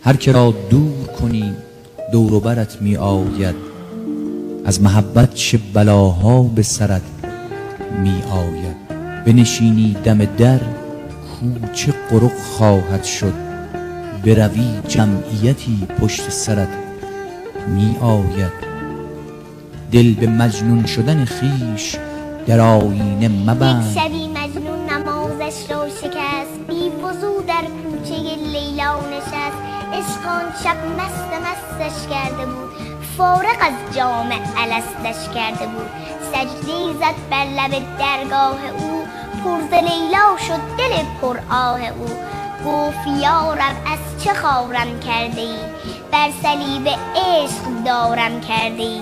هر که را دور کنی دور و برت می آید، از محبت چه بلاها به سرت می آید. بنشینی دم در کوچه قرق خواهد شد، بروی جمعیتی پشت سرت می آید. دل به مجنون شدن خویش در آیینه مبند. یک شبی مجنون نمازش را شکست، بی وضو در کوچه لیلا نشست. عشق آن شب مست مستش کرده بود، فارغ از جام الستش کرده بود. سجده زد بر لب درگاه او، پر ز لیلا شد دل پر آه او. گفت یا رب از چه خوارم کرده ای، بر صلیب عشق دارم کرده ای.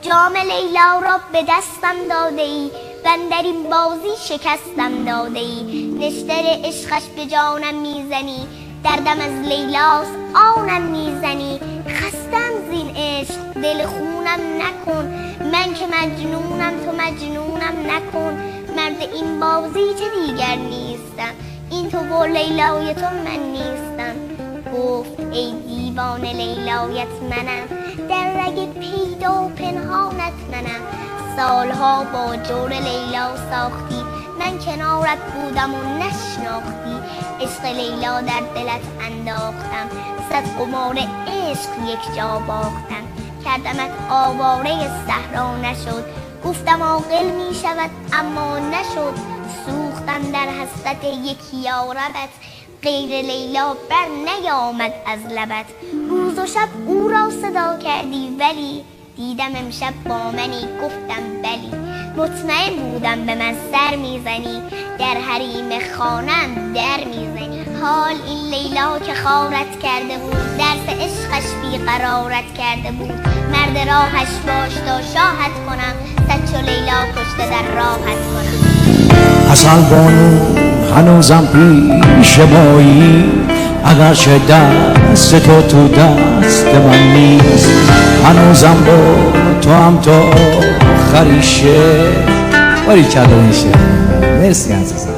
جام لیلا را به دستم داده ای، واندر این بازی شکستم داده ای. نشتر عشقش به جانم میزنی، دردم از لیلاست آنم میزنی. خستم زین عشق دل خونم نکن، من که مجنونم تو مجنونم نکن. مرد این بازی چه دیگر نیستم، این تو و لیلای تو من نیستم. گفت ای دیوانه لیلایت منم، در رگ پیدا و پنهانت منم. سالها با جور لیلا ساختی، من کنارت بودم و نشناختی. عشق لیلا در دلت انداختم، صد قمار عشق یک جا باختم. کردمت آواره صحرا نشد، گفتم عاقل می شود اما نشد. سوختم در حسرت یک یاربت، غیر لیلا بر نیامد از لبت. روز و شب او را صدا کردی ولی، دیدم امشب با منی گفتم بلی. مطمئن بودم به من سر میزنی، در حریم خانم در میزنی. حال این لیلا که خارت کرده بود، درس عشقش بیقرارت کرده بود. مرد راهش باش تا شاهت کنم، صد چو لیلا کشته در راهت کنم. عسل بانو هنوزم پیش مایی، اگرچه دست تو تو دست من نیست. هنوزم با تو هم تا آخریشه. باریکلا این شعر. مرسی عزیزم.